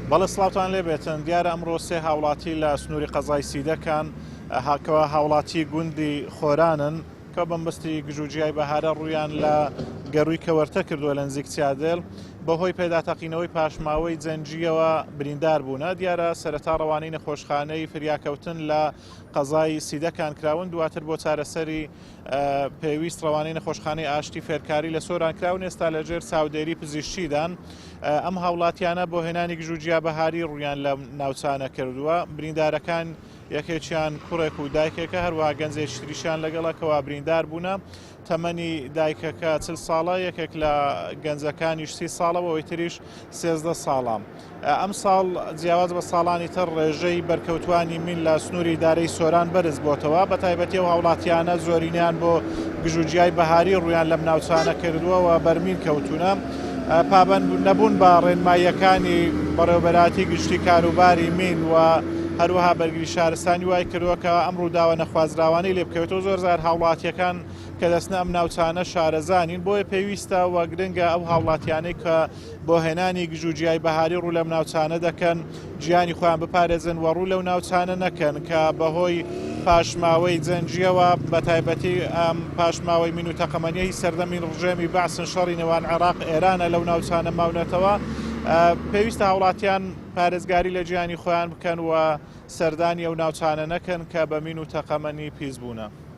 بەڵێ سڵاوتان لێبێتن، دیارە ئەمڕۆ سێ هاوڵاتی لە سنووری قەزای سیدەکان کەوا هاوڵاتی گوندی خۆرانن کە بەمبەستی گژوگیای بەهارە ڕوویان لە گەرووی کەوەرتە کردووە لە نزیک چیادێل بەهۆی پێداتەقینەوەی پاشماوەی جەنگییەوە بریندار بوونە. دیارە سەرەتا ڕەوانەی نەخۆشخانەی فریاکەوتن لە قەزای سیدەکان کراون، دواتر بۆ چارەسەری پێویست ڕەوانەی نەخۆشخانەی ئاشتی فێرکاری لە سۆران کراون، ئێستا لەژێر چاودێری پزیشکیدان. ئەم هاوڵاتیانە بۆ هێنانی گژوگیا بەهاری ڕوویان لە ناوچانە کردووە. بریندارەکان یەکێکیان کوڕێک و دایکێکە، هەروەها گەنجێکی تریشیان لەگەڵە کەوا بریندار بوونە. تەمەنی دایکەکە 40 ساڵە، یەکێک لە گەنجەکانیش 30 ساڵە و ئەوی تریش 13 ساڵە. ئەمساڵ جیاواز بە ساڵانی تر ڕێژەی بەرکەوتوانی مین لە سنووری ئیدارەی سۆران بەرز بۆتەوە، بە تایبەتی ئەو هاوڵاتیانە زۆرینەیان بۆ گژوگیای بەهاری ڕوویان لەم ناوچانە کردووە و بەرمین کەوتوونە. پابەند نەبوون بە ڕێنماییەکانی بەڕێوەبەرایەتی گشتی کاروباری مین و هەروەها بەرگری شارستانی وای کردووە کە ئەم ڕووداوە نەخوازراوانەی لێ بکەوێتەوە. زۆر جار هاوڵاتییەکان کە دەچنە ئەم ناوچانە شارەزا نین، بۆیە پێویستە و گرنگە ئەو هاوڵاتیانەی کە بۆ هێنانی گژوگیای بەهاری ڕوو لەم ناوچانە دەکەن گیانی خۆیان بپارێزن و ڕوو لەو ناوچانە نەکەن کە بەهۆی پاشماوەی جەنگیەوە بە تایبەتی ئەم پاشماوەی مین و تەقەمەنیە هی سەردەمی ڕژێمی بەعسن شەڕی نێوان عێراق ئێرانە لەو ناوچانە ماونەتەوە پێویستە هاوڵاتیان پارێزگاری لە گیانی خۆیان بکەن و سەردانی ئەو ناوچانە نەکەن کە بە مین و تەقەمەنی پیس بوونە.